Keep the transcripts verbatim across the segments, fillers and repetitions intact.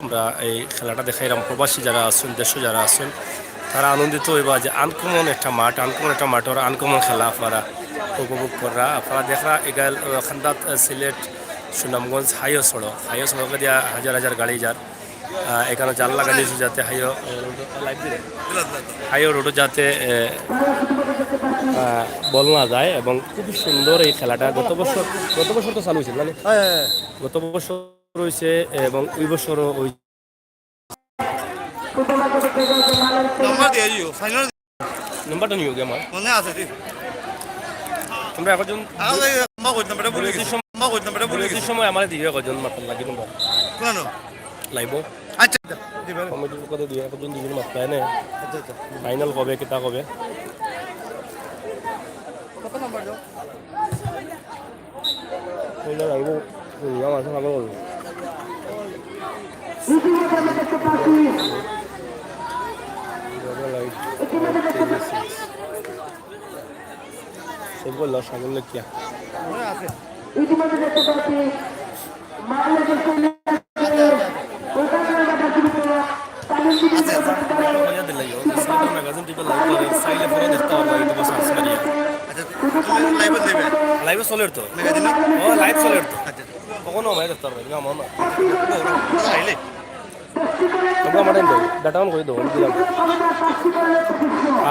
আমরা এই খেলাটা দেখাইরাম, প্রবাসী যারা আছইন, দেশো যারা আছইন, তারা আনন্দিত অইবা যে আনকমন একটা মাঠ, আনকমন একটা মাঠর আনকমন খেলা আপনারা উপভোগ কররা। আপনারা দেখরা এগাল, আহ, খান্দাত, আহ, সিলেট, সুনামগঞ্জ হাইও সড়ক, হাইও সড়কে দিয়া হাজার হাজার গাড়ি যার। আহ, এখানো জাল লাগাই দিছে যাতে হাইও, আহ, রোড, live দিলে? হাইও রোডো যাতে, আহ, আহ, বল না যায়। এবং খুবই সুন্দর এই খেলাটা। গত বছর, গত বছর তো চালু অইছিল না? হ্যাঁ, হ্যাঁ, হ্যাঁ। গত বছর অইছে এবং ওই বছরও ওই নাম্বার দিয়া দিও, ফাইনাল। নাম্বারটা নিও গিয়া আমার। মনে আছে, ঠিক। তোমরা একজন আরে, মা কই নাম্বারটা ভুলে গেছি। মা কই নাম্বারটা ভুলে গেছি। সময় আমারে দিও একজন মাতার লাগি নাম্বার। কোন? Live-ও। আচ্ছা, আচ্ছা, দিবেন। কমিটির পক্ষ থেকে দিও, একজন দুজন মাততায় না। আচ্ছা, আচ্ছা। ফাইনাল কবে, কিতা কবে? কত নাম্বার দাও? এই যে live-ও, এই যে আমার সঙ্গে কথা বলবো। সব বললো, সামনে কিয়া? ইতিমধ্যে দেখতে পাচ্ছি, মামলা যে আছে, আছে। ম্যাগাজিন টিভি live করে, চাইলে পরে দেখতে পারবা YouTube-ও search মারিয়া। আচ্ছা, তুমি live-ও দেবে? Live-ও চলের তো। ম্যাগাজিন না? ও, live চলের তো। আচ্ছা। কখনো আমায় দেখতে পারবা, আমার না। আইলে? তোমরা আমার data on করে দাও, আমি দিলাম।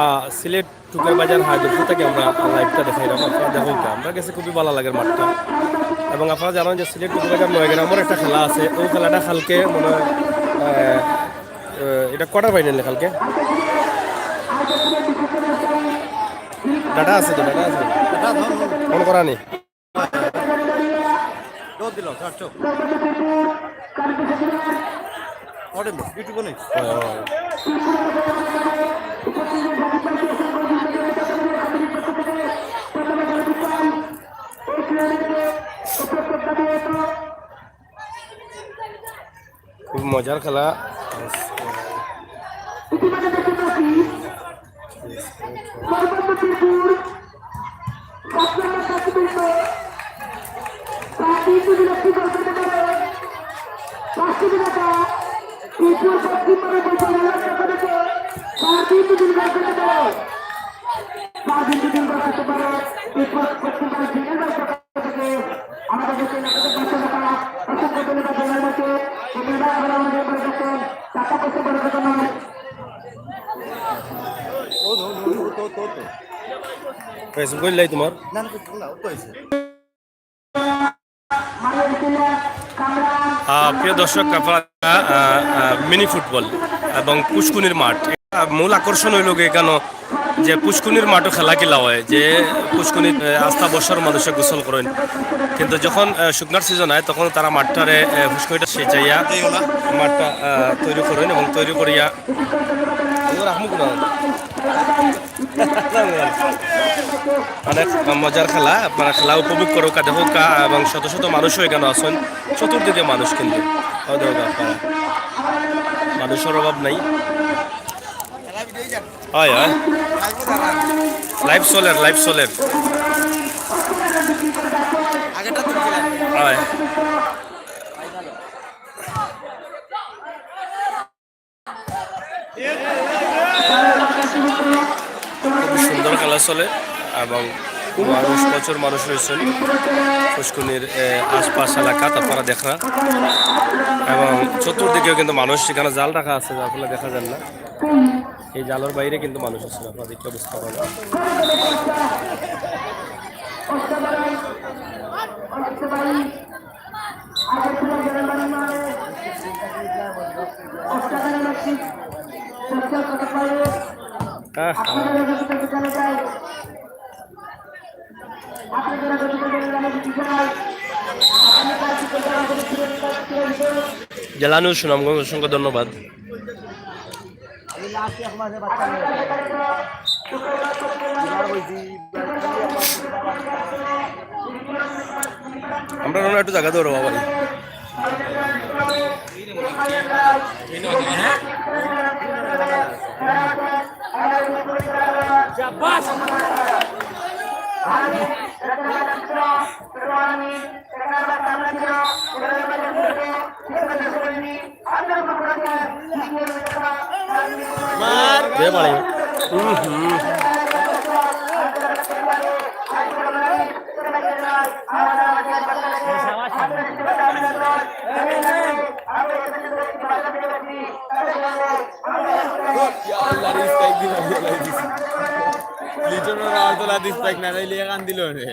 আহ, সিলেট টুকের বাজার হায়দরপুর থেকে আমরা live-টা দেখাইরাম, আপনারা দেখো কি, আমরা গেছি খুবই ভালা লাগের মাঠটা। এবং আপনারা জানেন যে সিলেট টুকের বাজার নয়গ্রামর একটা খেলা আছে, ওই খেলাটা কালকে মনে হয়, আহ, আহ, এটা quarter final কালকে। Data আছে তো, data আছে। On করা নি। দৌড় দিল, চার চোখ। ওরে, YouTube-ও নেই। খুব মজার খেলা। Facebook-ও লাই তোমার? না, না, Facebook না, ও তো হয়েছে। আহ, প্রিয় দর্শক, আপনারা, আহ, আহ, মিনি ফুটবল এবং পুষ্কুনির মাঠ। এটা মূল আকর্ষণ অইলো গিয়া এখানো যে পুষ্কুনির মাঠও খেলা কিলা হয়, যে পুষ্কুনিত, আহ, আস্তা বছর মানুষে গোসল করেন, কিন্তু যখন, আহ, শুকনার সিজন হয় তখন তারা মাঠটারে, আহ, পুষ্কুনিটা সেচাইয়া মাঠটা, আহ, তৈরি করেন এবং তৈরি করিয়া রাখমু কোনা। অনেক মজার খেলা, আপনারা খেলা উপভোগ করউক্কা, দেখউক্কা, এবং শত শত মানুষও এখানো আছইন, চতুর্দিকে মানুষ কিন্তু। ওই দেখউক্কা আপনারা, মানুষর অভাব নাই। হয়, হয়। Live চলের, live চলের। হয়। খুবই সুন্দর খেলা চলে এবং মানুষ, প্রচুর মানুষ রয়েছেন পুষ্কুনির, এ, আশপাশ এলাকাত, আপনারা দেখরা। এবং চতুর্দিকেও কিন্তু মানুষ, সেখানে জাল রাখা আছে, যার ফলে দেখা যায় না। এই জালর বাইরে কিন্তু মানুষ আছে, আপনারা দেখলে বুঝতে পারবেন। জালানুর সুনামগঞ্জ, অসংখ্য ধন্যবাদ। আমরা একটু জাগা দেও রে বাবা। পারে। হুম, হুম। ইয়া আল্লাহ, respect দিবা, আল্লাহ দিছে। লিটন আর আলতোলা respect না দিলে কান দিল রে।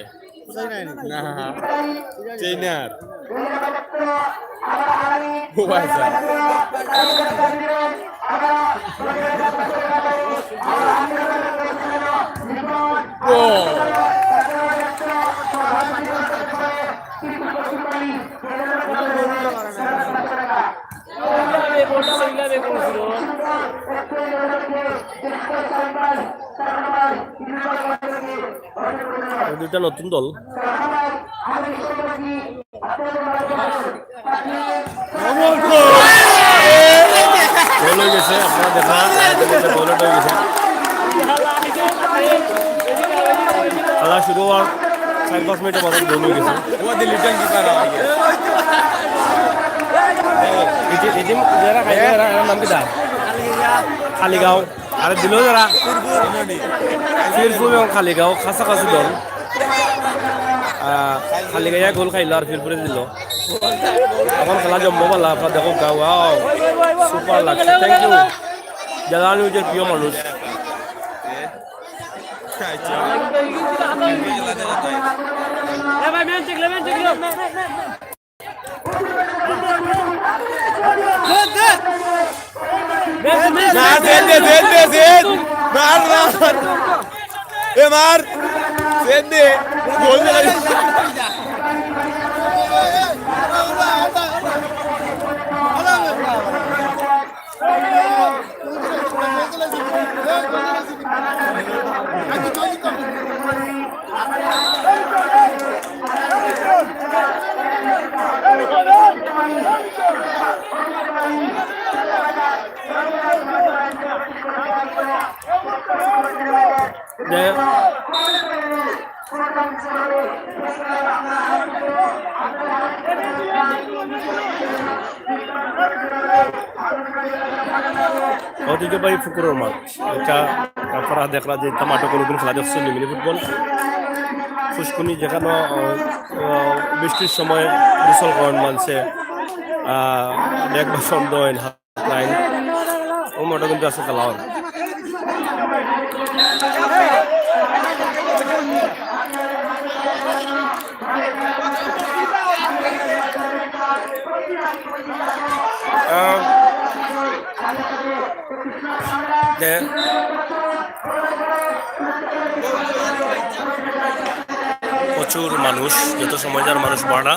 না, চেইনার। ও আচ্ছা। ও। এই দুইটা নতুন দল। গোল হয়ে গেছে, আপনারা দেখা, গোল হয়ে গেছে। খেলা শুরু হওয়ার চার পাঁচ মিনিটের মধ্যে গোল হয়ে গেছে। ও দিল, লিটন কিপার আগে। এই যে, এই যে যারা খাইছে, এরা, এরার নাম কিতা? খালিগাঁও। আরে দিল যারা। শিরপুর এবং খালিগাঁও কাছাকাছি দল। আহ, খালিগাঁওয়ে গোল খাইল আর শিরপুরে দিল। এখন খেলা জমবো বালা, আপনারা দেখো গা, wow, super লাগছে। Thank you। জালাল নিউজের প্রিয় মানুষ। মার, জেদ দে, জেদ দে, জেদ। মার, মার। এ মার। জেদ দে। গোল দে। ঐতিহ্যবাহী পুকুরের মাঠ। এটা আপনারা দেখরা যে টমেটো কোনোদিন খেলা দেখছেন নি, মিনি ফুটবল। ফুসকুনি যেখানে, আহ, আহ, বৃষ্টির সময় গোসল করেন মানষে, আহ, মেঘ বা সন্ধ্যা হয় না, লাইন। ও মোটা কিন্তু আছে খেলা হয়। আহ, দে। প্রচুর মানুষ, যত সময় যার মানুষ বাড়া।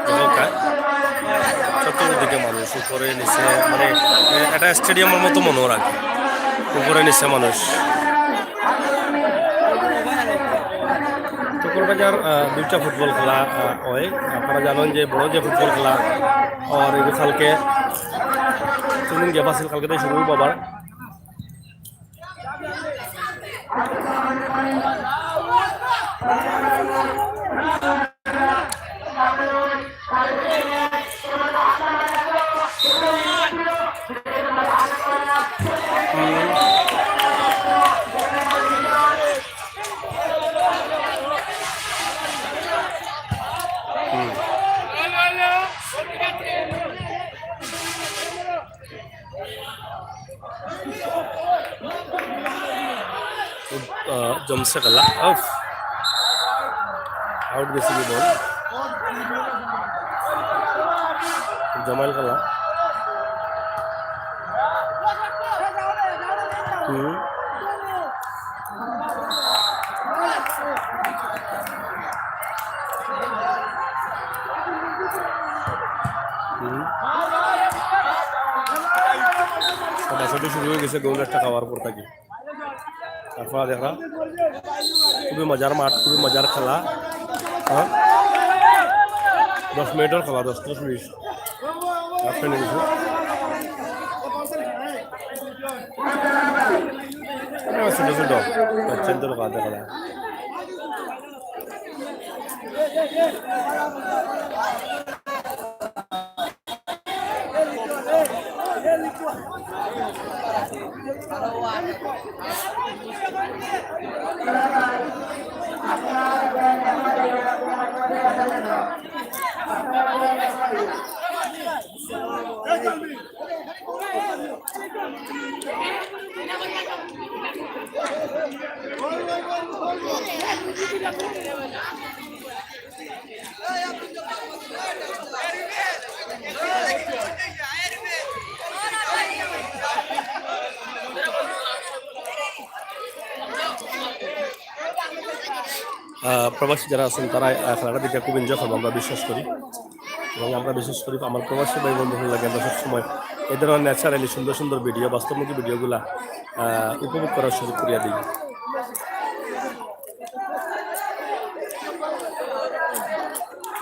দেখো কা-, চতুর্দিকে মানুষ, উপরে নিচে, মানে, এ-, এটা স্টেডিয়ামের মতো মনে হয় আর কি। উপরে নিচে মানুষ। শুক্রবাজার, আহ, দুইটা ফুটবল খেলা, আহ, হয়। আপনারা জানেন যে বড় যে ফুটবল খেলা, আর এই কালকে তিন দিন গ্যাপ আছে, কালকে তো শুরু হইব আবার। খুব, আহ, জমছে খেলা। উফ। আউট গেছে কি বল? খুব জমাইল খেলা। হুম। হুম। ছোটাছুটি শুরু হয়ে গেছে গোল একটা খাওয়ার পর থাকি। তারপর দেখা খুবই মজার মাঠ, খুবই মজার খেলা। হ্যাঁ, দশ মিনিটের খেলা, দশ দশ মিনিট। দশ মিনিট হয়েছে। হ্যাঁ, ছোট ছোট বাচ্চাদের খেলা দেখা যায়। আহ, প্রবাসী যারা আছেন, তারা, আহ, খেলাটা দেখে খুব এনজয় করবো, আমরা বিশ্বাস করি। এবং আমরা বিশেষ করি আমার প্রবাসী ভাই বন্ধু লাগে, আমরা সবসময় এই ধরনের ন্যাচারালি সুন্দর সুন্দর ভিডিও, বাস্তবমুখী ভিডিওগুলা, আহ, উপভোগ করার সুযোগ করিয়া দিই।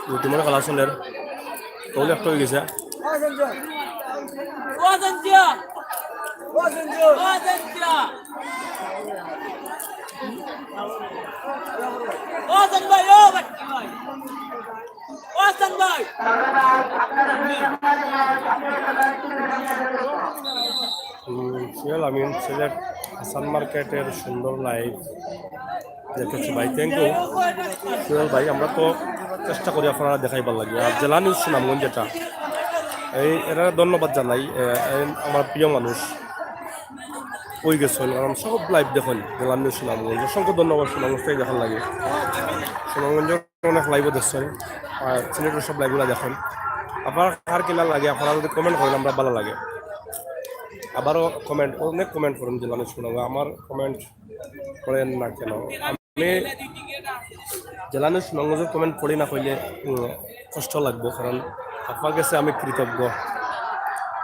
দুই টিমের খেলা চলের, গোল একটা হয়ে গেছে। হুম, সোহেল আমিন, সিলেট হাসান মার্কেটের সুন্দর লাইভ দেখতেছি ভাই, থ্যাংক ইউ সোহেল ভাই। আমরা তো চেষ্টা করি আপনারা দেখাইবার লাগি। আর জেলা নিউজ সুনামগঞ্জ যেটা, এই এরা ধন্যবাদ জানাই, এ, এ, আমার প্রিয় মানুষ হয়ে গেছেন, কারণ সব লাইভ দেখেন জেলা নিউজ সুনামগঞ্জ। অসংখ্য ধন্যবাদ সুনামগঞ্জ থেকে দেখার লাগে। সুনামগঞ্জের অনেক লাইভও দেখছেন, আর সিলেটের সব লাইভগুলো দেখেন। আপনার কার কিনা লাগে, আপনারা যদি কমেন্ট করেন, আমরা ভালো লাগে। আবারও কমেন্ট, অনেক কমেন্ট করেন জেলা নিউজ সুনামগঞ্জ, আমার কমেন্ট করেন না কেন? আমি জেলা নিউজ সুনামগঞ্জের কমেন্ট পড়ি না কইলে, উম, কষ্ট লাগবো, কারণ আপনার কাছে আমি কৃতজ্ঞ।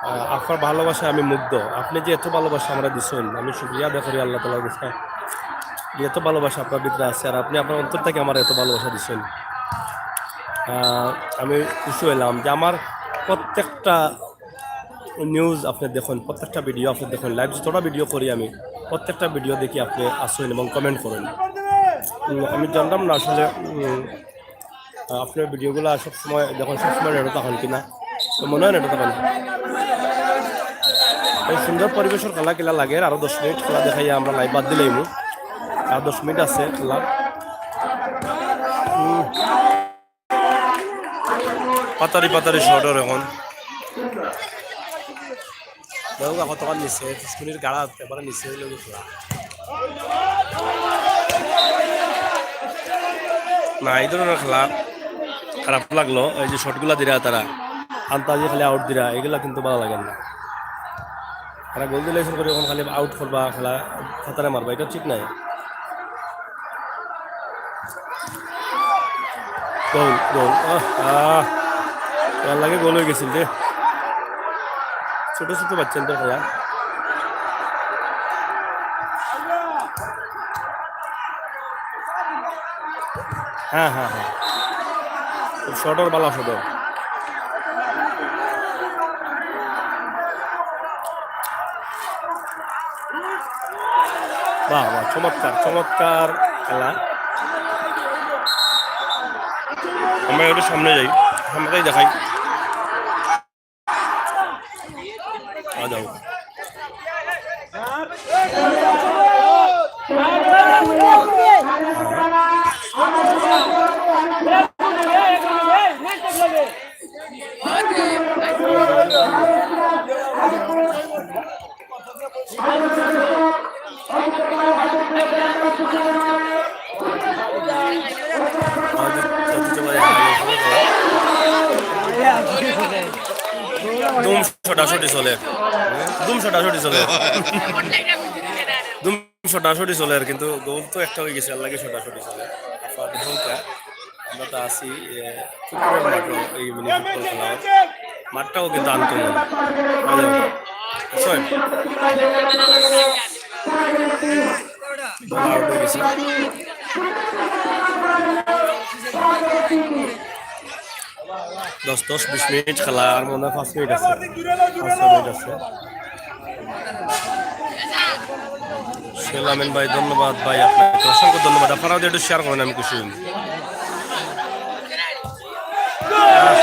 আহ, আপনার ভালোবাসায় আমি মুগ্ধ। আপনি যে এত ভালোবাসা আমরা দিছেন, আমি শুকরিয়া আদায় করি আল্লাহ তাআলার কাছে। যে এত ভালোবাসা আপনার ভিতরে আছে, আর আপনি আপনার অন্তর থেকে আমার এত ভালোবাসা দিছেন। আহ, আমি খুশি হইলাম যে আমার প্রত্যেকটা নিউজ আপনি দেখেন, প্রত্যেকটা ভিডিও আপনি দেখেন, লাইভ যতটা ভিডিও করি আমি, প্রত্যেকটা ভিডিও দেখি আপনি আসেন এবং কমেন্ট করেন। উম, আমি জানতাম না আসলে, উম, আপনার ভিডিওগুলো সবসময় দেখেন, সবসময় নেটে থাকেন কিনা, তো মনে হয় নেটে থাকেন। এই সুন্দর পরিবেশের খেলা কিলা লাগে, আরো দশ মিনিট খেলা দেখাইয়া আমরা লাইভ বাদ দিলাইমু। আর দশ মিনিট আছে খেলা। উম। পাতারি পাতারি শর্টর এখন। দেখো কতক্ষণ নিচে, স্কুলের গাড়া একেবারে নিচে হইল গেছে। না, এই ধরনের খেলা খারাপ লাগলো। এই যে শটগুলা দিরা তারা, আন্তাজি খালি আউট দিরা, এগুলা কিন্তু ভালো লাগে না। তারা গোল দিলে এসব করে এখন খালি আউট করবা, খেলা খাতারে মারবা, এটা ঠিক নাই। গোল, গোল, আহ, আহ। খেলার লাগে গোল হয়ে গেছিল রে। ছোট ছোট বাচ্চাদের খেলা। হ্যাঁ, হ্যাঁ, হ্যাঁ। খুব শর্টর বালা শর্টর। বাহ, বাহ, চমৎকার, চমৎকার খেলা। আমরা একটু সামনে যাই, সামনেটাই দেখাই। আ, যাও। দুম ছোটাছুটি চলে, দুম ছোটাছুটি চলে, দুম ছোটাছুটি চলে, কিন্তু গোল তো একটা হয়ে গেছে, আর লাগে ছোটাছুটি চলে। আপাতত আমরা তো আছি, এ, ফুটবলের মাঠে, এই মিনি ফুটবল খেলা হয়। মাঠটাও কিন্তু আনকমন। বুঝছেন? বল আউট হয়ে গেছে। দশ, দশ, বিশ মিনিট খেলা, আর মনে হয় পাঁচ মিনিট আছে, পাঁচ ছয় মিনিট আছে। সোহেল আমিন ভাই, ধন্যবাদ ভাই, আপনাকে অসংখ্য ধন্যবাদ। আপনারা যদি একটু শেয়ার করেন, আমি খুশি হই। আহ,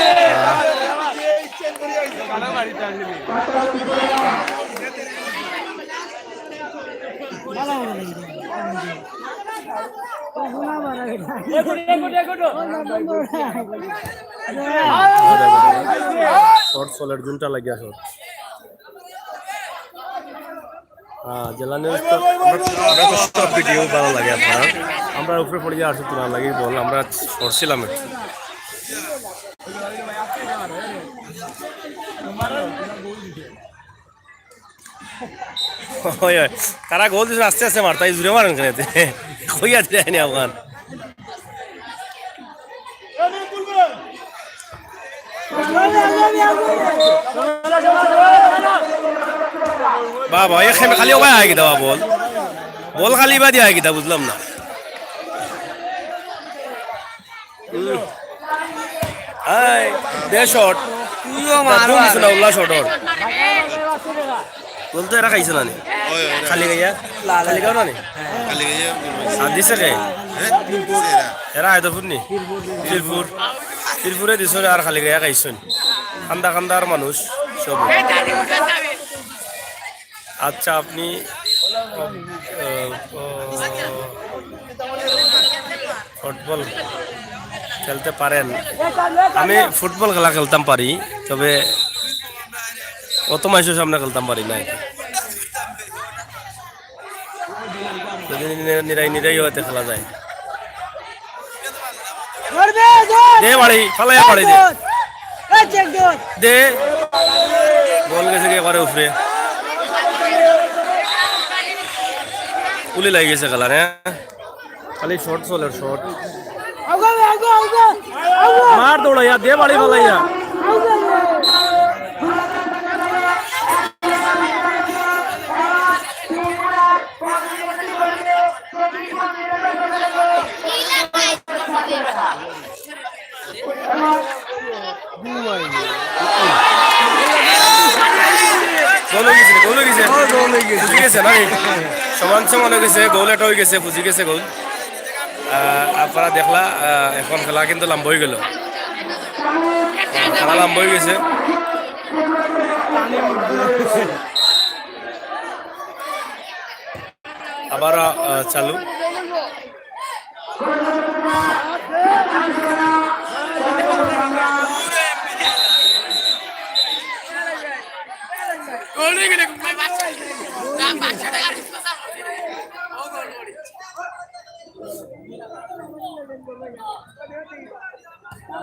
আহ। শর্ট চলের ঘন্টা লাগিয়া শর্ট। হ্যাঁ, জেলা নিউজ তো আমরা তো সব ভিডিও ভালা লাগে আপনার। আমরা উপরে পড়িয়া আসি তোলার লাগি বল, আমরা করছিলাম একটু। ওই, ওই, তারা গোল দিছে, আস্তে আস্তে মারতা, এই জুরে মারেন কেনে? কইয়া দিলে আইনি আফগান। বাবা, এ খেমে খালি ওবায় আয় কিতা বা বল? বল খালি বা দিয়া আয় কিতা, বুঝলাম না। হুম। আয়, দে শট। তুইও মার, গোল দিছে না, উল্লা শট ওর। গোল তো এরা খাইছে না নি? ওই, ওই, ওই। খালি গাইয়া? খালি গাইয়া না নি? খালি গাইয়া। আর দিছে কে? হ্যাঁ? এরা। এরা হায়দরপুর নি? পিরপুর। পিরপুরে দিছইন আর খালি গাইয়া খাইছইন। খান্দা খান্দার মানুষ সব। আচ্ছা, আপনি, আহ, আহ, ফুটবল খেলতে পারেন? আমি ফুটবল খেলা খেলতাম পারি, তবে অত মানুষের সামনে খেলতাম পারি না। যদি নি-, নিরাই নিরাই হইতে খেলা যায়। দে বাড়ি, ফালাইয়া বাড়ি দে। দে। বল গেছে কি একেবারে উপরে। উলি লাগি গেছে খেলা, হ্যাঁ? খালি শর্ট চলের, শর্ট। মার দৌড়াইয়া, দে বাড়ি ফালাইয়া। গোল হয়ে গেছে, গোল হয়ে গেছে। গোল হয়ে গেছে। বুঝি গেছে না? সমান সমান হয়ে গেছে, গোল এটা হয়ে গেছে, বুঝি গেছে গোল। আহ, আপনারা দেখলা, আহ, এখন খেলা কিন্তু লম্বা হয়ে গেল। খেলা লম্বা হয়ে গেছে। আবার, আহ, চালু।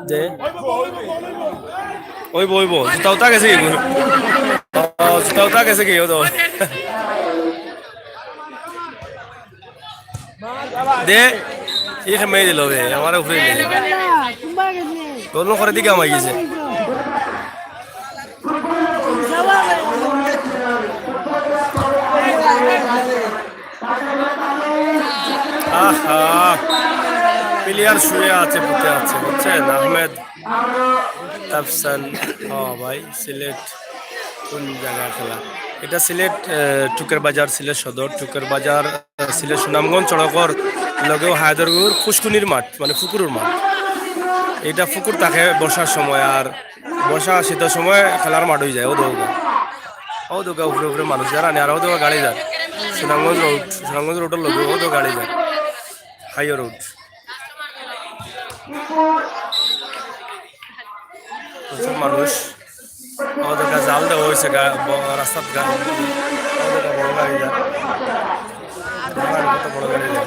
দে। ওই বই বই, জুতা উতা গেছে কি? ও, জুতা উতা গেছে কি? ও তো। দে, ই খেমে দিল বে, আমার উপরে দিল। দোনো করে দিকে আমায় গেছে। আহা, প্লেয়ার শুয়ে আছে, পড়ে আছে, বুঝছেন? আহমেদ তাফসান, ও ভাই, সিলেট কোন জায়গা খেলা? এটা সিলেট, আহ, টুকের বাজার, সিলেট সদর, টুকের বাজার, আহ, সিলেট সুনামগঞ্জ সড়কর লগেও হায়দরপুর ফুসকুনির মাঠ, মানে পুকুরের মাঠ। এটা পুকুর থাকে বর্ষার সময়, আর বর্ষা শীতের সময় খেলার মাঠ হয়ে যায়। ও দৌড়া, ও দৌড়া, উপরে উপরে মানুষ যারা নেই, আর ও দৌড়া গাড়ি যায়। সুনামগঞ্জ রোড, সুনামগঞ্জ রোডের লগে ও দৌড়া গাড়ি যায়, হাইওয়ে রোড। প্রচুর মানুষ। আমাদের কাছে জাল দেওয়া হয়েছে গা-, ব-, রাস্তার গা-, আমাদের কাছে বড় গাড়ি যায়। বড় গাড়ি, কত বড় গাড়ি যায়।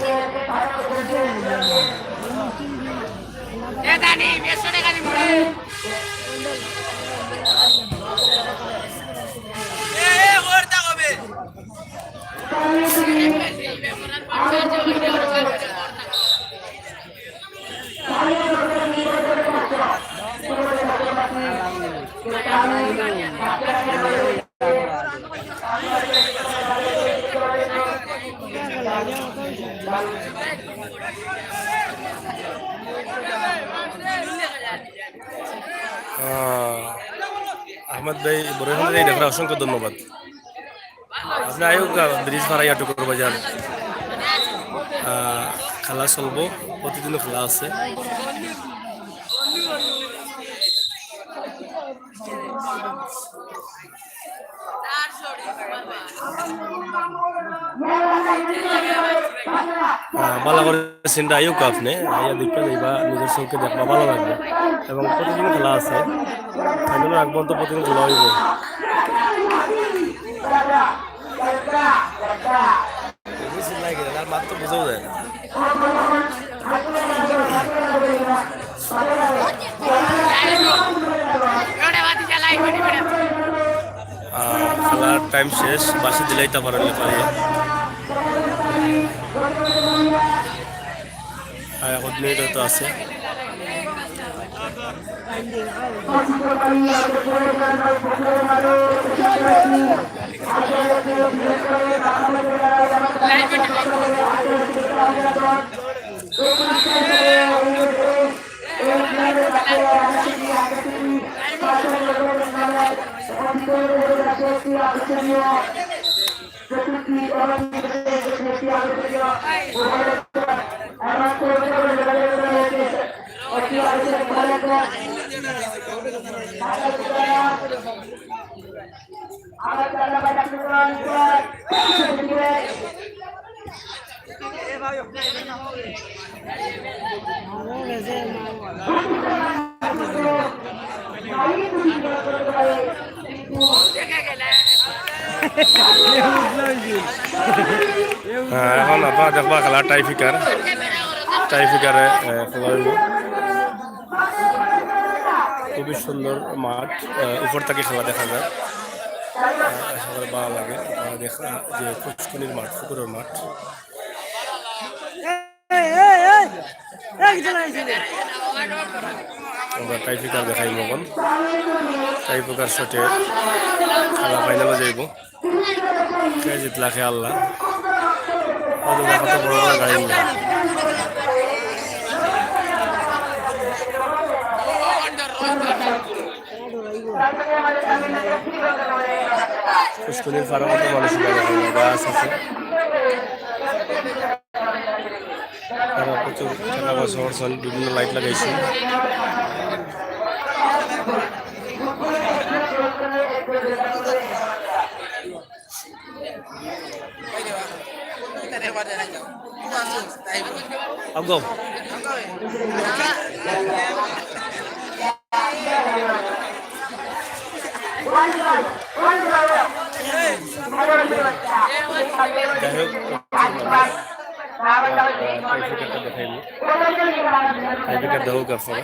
আহ, আহমদ ভাই, বড় ভাই, এই দেখেন, অসংখ্য ধন্যবাদ। আপনি আইউক্কা, ব্রিজ ফারাইয়া টুকুর বাজার। আহ, খেলা চলবো, প্রতিদিনও খেলা আছে। আহ, ভালা করি সিনটা আইউক্কা আপনে, আইয়া দেখিয়া যাইবা, নিজর চউখে দেখবা, ভালা লাগবো। এবং প্রতিদিন খেলা আছে, ফাইনালর আগ পর্যন্ত প্রতিদিন খেলা অইবো। বেশি লাগে না, আর মাত তো বুঝাও যায় না। আহ, খেলার টাইম শেষ, বাঁশি দিলাইতা পারইন রেফারি। আর এক মিনিট তো আছে। হ্যাঁ, এখন আপনারা দেখবা খেলা টাই ফিকার, টাই ফিকারে, আহ, খেলা অইবো। খুবই সুন্দর মাঠ, আহ, উপর থাকি খেলা দেখা যায়। আহ, আশা করি ভালা লাগে। আপনারা দেখা যে পুষ্কুনির মাঠ, পুকুরর মাঠ। আমরা টাই ফিকার দেখাইমু এখন। টাই ফিকার শটে খেলা ফাইনালো যাইবো। কে জিতলা, কে হারলা। ওই যে দেখো তো বড় বড় গাড়ি নিয়ে। পুষ্কুনির পাড়ো কত মানুষ, বাস আছে। তারা প্রচুর টাকা পয়সা খরচ অইল, বিভিন্ন লাইট লাগাইছে। আগাও। যাই হোক, আহ, টাইব্রেকারটা দেখাইনি। টাইব্রেকার দেখাও আপনারা।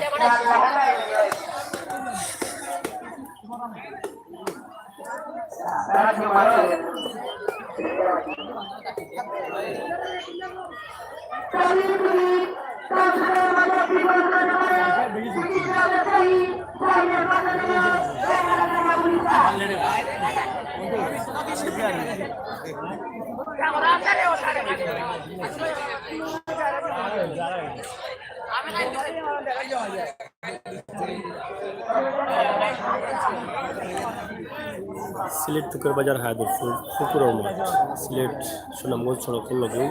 সিলেট তুকের বাজার হায়দরপুর পুকুরর মাঠ, সিলেট সুনামগঞ্জ সড়কর লগে।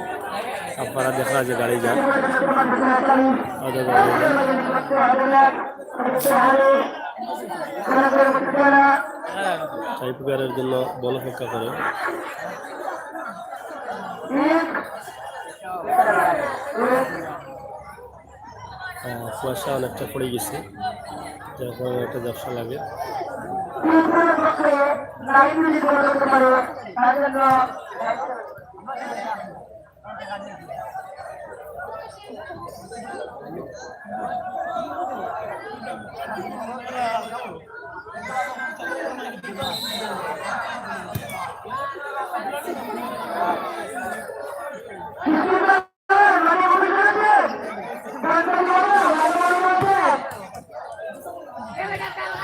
আপনারা দেখা যে গাড়ি যার, টাইব্রেকারের জন্য বল অপেক্ষা করে। আহ, কুয়াশা অনেকটা পড়ে গেছে, যার কারণে একটা ঝাপসা লাগে।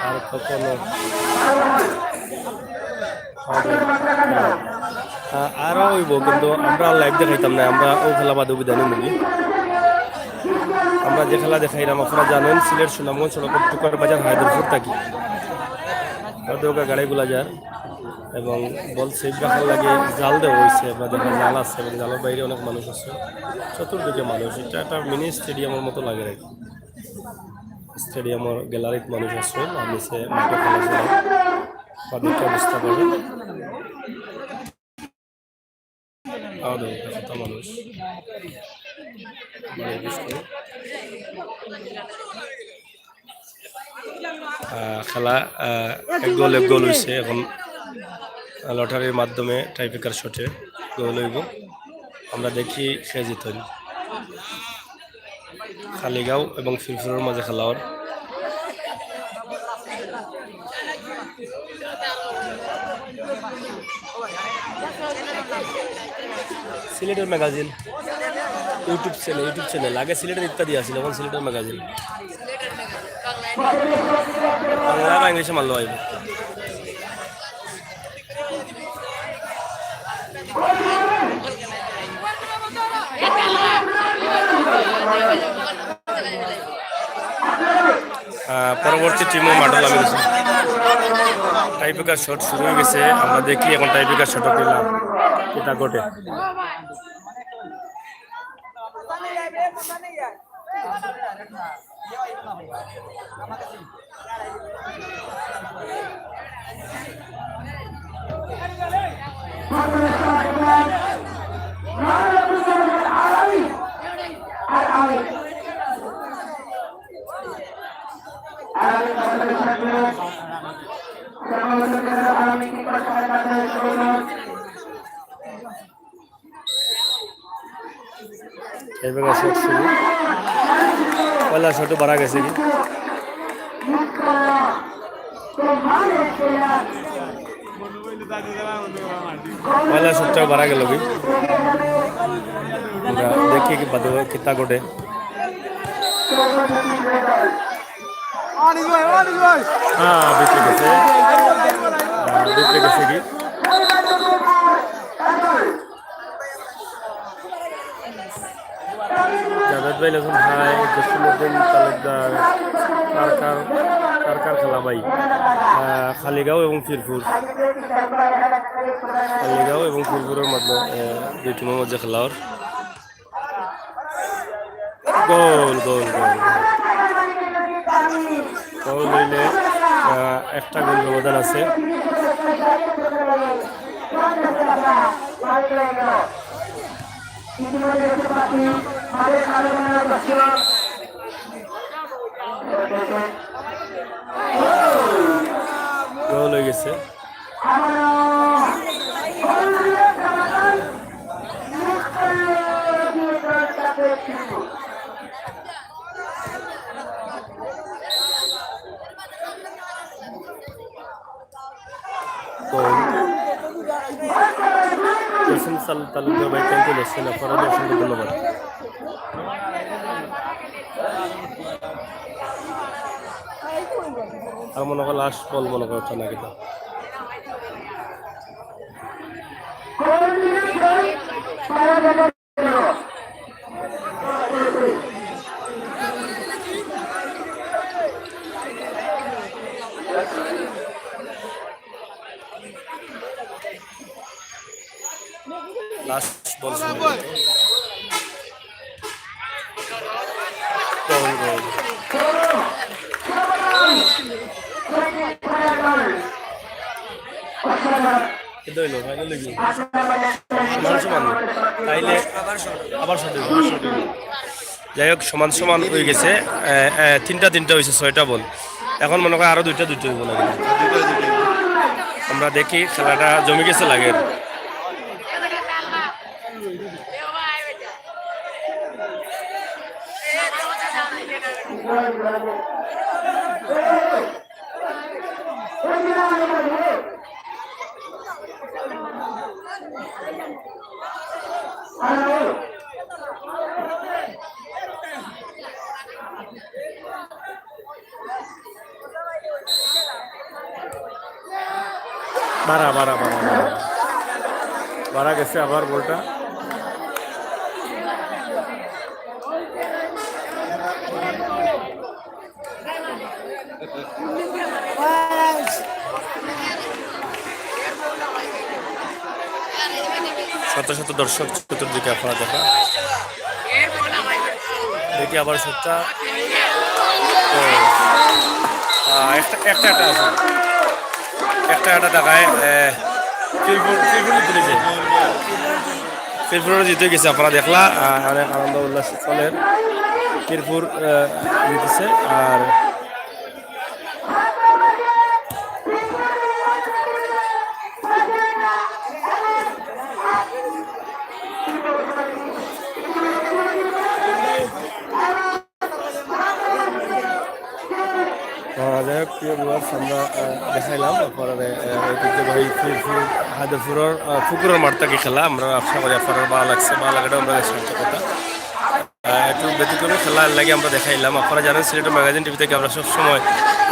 আর কখনো হবে না। আ-, আরো অইবো, কিন্তু আমরা লাইভ দেখাইতাম না, আমরা অউ খেলা বাদে বিদায় নিমুগি। আমরা যে খেলা দেখাইরাম, আপনারা জানইন, সিলেট সুনামগঞ্জ সড়কর তুকার বাজার হায়দরপুর থাকি। ওদিকে গাড়িগুলা যার এবং বল সেভ রাখার লাগি জাল দেওয়া অইছে। আপনারা দেখইন জাল আছে এবং জালর বাইরে অনেক মানুষ আছে, চতুর্দিকে মানুষ। ইটা একটা মিনি স্টেডিয়ামর মতো লাগের আর কি। স্টেডিয়ামর গ্যালারিত মানুষ আছে, আর নিচে মাঠে খেলা চলে। আপনারা দেখলে বুঝতা পারবা। খাওয়া দাওয়া, কত মানুষ। মানে, বিশ করে। আহ, খেলা, আহ, এক গোল এক গোল হইছে। এখন লটারির মাধ্যমে টাইব্রেকার শটে গোল হইব। আমরা দেখি কে জিতইন। খালিগাঁও এবং ফিরফুরর মাঝে খেলা অর। সিলেটের magazine, YouTube channel, YouTube channel. আগে সিলেটের ইত্যাদি আছিল, এখন সিলেটের ম্যাগাজিন। বাংলা বা ইংলিশে মারলেও আইব। আহ, পরবর্তী টিমও মাঠে লামে গেছে। টাইব্রেকার শট শুরু হয়ে গেছে, আমরা দেখি এখন টাইব্রেকার শটে কিলা, কিতা ঘটে। এবার শট শুরু। পয়লা শটে বাড়া গেছে কি? পয়লা শটটাও বাড়া গেল কি? আমরা দেখি কি বাদে কিতা ঘটে। হ্যাঁ, ভিতরে গেছে। হ্যাঁ, ভিতরে গেছে কি? জাভেদ ভাই লেখেন হাই, জসিমউদ্দিন তালুকদার, কার কার, কার কার খেলা ভাই? আহ, খালিগাঁও এবং ফিরফুর। খালিগাঁও এবং ফিরফুরর মধ্যে, আহ, দুই টিমর মধ্যে খেলা অর। গোল, গোল, গোল। গোল হইলে, আহ, একটা গোল ব্যবধান আছে। গোল হয়ে গেছে। তো, জসিম সাল-, তালুকদার ভাই, thank you, লেখছেন, আপনারা অসংখ্য ধন্যবাদ। আর মনে করো লাস্ট বল মনে করো ওঠা না কিন্তু। লাস্ট বল সম্ভবত। গোল, গোল। কিন্তু হইলো, ফাইনাল হইলো। সমান সমান। তাইলে আবার শট হইবো। যাই হোক, সমান সমান হয়ে গেছে। এ, এ, তিনটা তিনটা হয়েছে, ছয়টা বল। এখন মনে হয় আরো দুইটা দুইটা হইবো নাকি? আমরা দেখি, খেলাটা জমে গেছে লাগে। বাড়া, বাড়া, বাড়া, বাড়া। বাড়া গেছে আবার বলটা। শত শত দর্শক চতুর্দিকে আপনারা দেখা। দেখি আবার শটটা। ও, আহ, একটা, একটা, একটা আছে। একটা, একটা দেখায়, আহ, ত্রিপুর, ত্রিপুর তুলেছে। পিরপুরও জিতে গেছে, আপনারা দেখলা, আহ, অনেক আনন্দ উল্লাস চলের। পিরপুর, আহ, জিতেছে। আর আহ, যাই হোক, প্রিয় viewers, আমরা, আহ, দেখাইলাম আপনারারে, আহ, ঐতিহ্যবাহী পিরপুর হায়দরপুরর, আহ, পুকুরর মাঠ থাকি খেলা। আমরা আশা করি আপনারার ভালা লাগছে, ভালা লাগাটা আমরা সার্থকতা। আহ, একটু ব্যতিক্রমী খেলা, এর লাগি আমরা দেখাইলাম। আপনারা জানেন, সিলেট ম্যাগাজিন টিভি থাকি আমরা সবসময়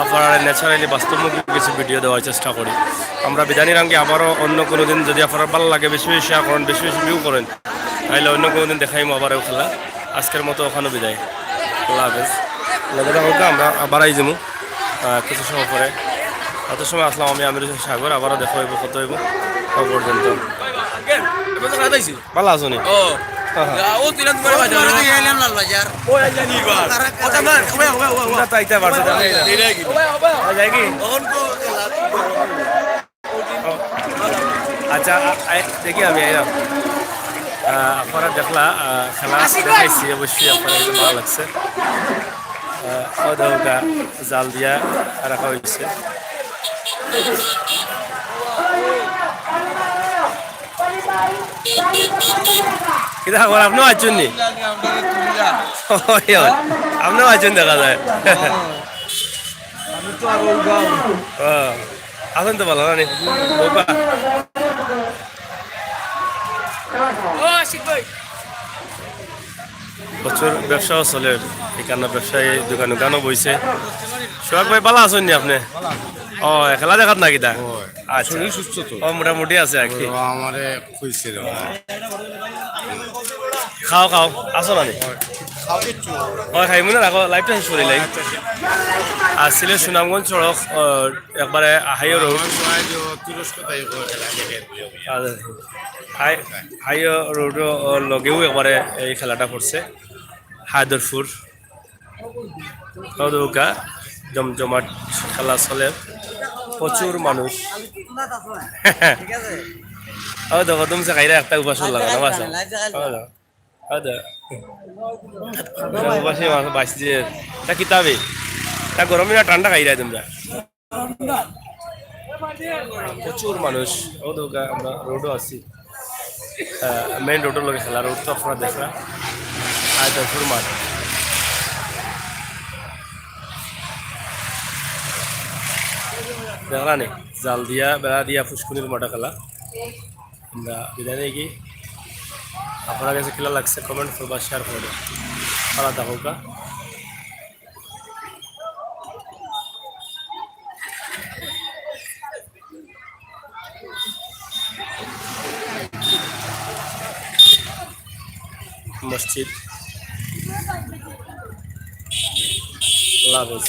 আপনারারে naturally বাস্তবমুখী কিছু video দেওয়ার চেষ্টা করি। আমরা বিদায় নিরাম গি, আবারও অন্য কোনো দিন যদি আপনারার ভালা লাগে, বেশি বেশি share করেন, বেশি বেশি view করেন, তাইলে অন্য কোনো দিন দেখাইমু আবার ও খেলা। আজকের মতো অখানো বিদায়, আল্লাহ হাফেজ। লগে থাকউক্কা, আমরা আবার আই যামু, আহ, কিছু সময় পরে। অত সময় আসলাম আমি, আমির হোসেন সাগর, আবারও দেখা অইবো, কথা অইবো, ততক্ষণ পর্যন্ত। ভালা আছো নি? ও। হ্যাঁ, হ্যাঁ। ও, তুই না তোমার বাজার। ও, আইলা নি বার। ও, তোমার, ওয়া, ওয়া, ওয়া, ওয়া। তোমরা তো আইতে পারছো, জানো না। এটাই কি? ওয়া, ওয়া, ওয়া। আ, যায় কি? তখন তো ও। আচ্ছা, আ, আ, দেখি আমি আইলাম। আ, আপনারা দেখলা, আ, খেলা দেখাইছি, অবশ্যই আপনারার ভালা লাগছে। আ, ও দেখউক্কা, জাল দিয়া রাখা অইছে। কিতা খবর, আপনেও আইছইন নি? অয়, অয়। আপনেও আইছইন দেখা যায়। আমি তো আর ওই গাঁও। ও, আছইন তো ভালা, না নি? বাবা। প্রচুর ব্যবসাও চলের, এখানো ব্যবসায়ী দোকান উকানও বইছে। সোহাগ ভাই, ভালা আছইন নি আপনে? ও, খেলা দেখাত না কিতা? আচ্ছা। শরীর সুস্থ তো। ও, মোটামুটি আছে আর কি। ও, আমারে কইছিল। খাও, খাও, আছো না নি? খাও কিচ্ছু। ও, খাইমু না, রাখো, live টা শেষ করি লাই। আর সিলেট সুনামগঞ্জ সড়ক, ও, একবারে হাইওয়ে রোড। আমার সময় যে তুরস্ক তাই ওখানে খেলা দেখে। আর হাই-, হাইওয়ে রোডও, ও, লগেও একবারে এই খেলাটা পড়ছে। হায়দরপুর। ও দেখউক্কা, জমজমাট খেলা চলের, প্রচুর মানুষ। ও দেখো, তুমি খাইরা একটা উপাস লাগানো আছে। ও দেখো, ও দেখো। উপাসে মানুষ বাঁচছে। তা কিতা বে? তা গরমে না ঠান্ডা খাইরা তোমরা? প্রচুর মানুষ। ও দেখউক্কা, আমরা রোডও আছি। আহ, মেইন রোডর লগে খেলা, রোড তো আপনারা দেখরা। আর জয়পুর মাঠ। দেখরা নি? জাল দিয়া, বেড়া দিয়া, পুষ্কুনির মাঠে খেলা। আমরা বিদায় নেই কি? আপনারার কাছে কিলা লাগছে, comment করবা, share করবা। ভালা থাকউক্কা। মসজিদ। আল্লাহ হাফেজ।